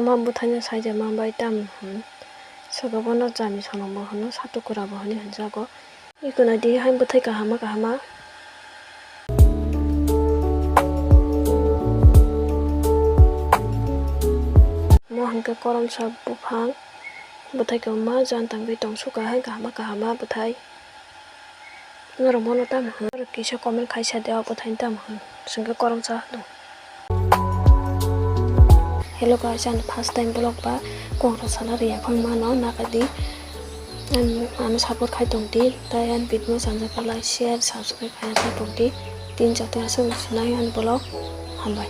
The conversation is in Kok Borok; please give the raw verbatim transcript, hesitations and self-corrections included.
Ma bwthaino saijak ma bai tamo hwn. Sogo bono jani solombo hwno, satukura bo hwnwi hwnjago. Ikono di hai bwthai kahama kahama. Mo hwnkhe koromsa buphang. Bwthai kwbangma jan tangwi tong suka hai kahama kahama bwthai. Norok bono tamo hwn? Norok kisa comment khaisa de, o bwthaini tamo hwn? Chwngkhe koromsa hwno. Hello guys, ani first time vlog ba kok rw sana rwya phang mano, nakardi. Ang ano support khai tongdi, tai ani video no sanjak like, share, subscribe khai tongdi. Tin jatwi aswk sinai ani vlog. Hambai.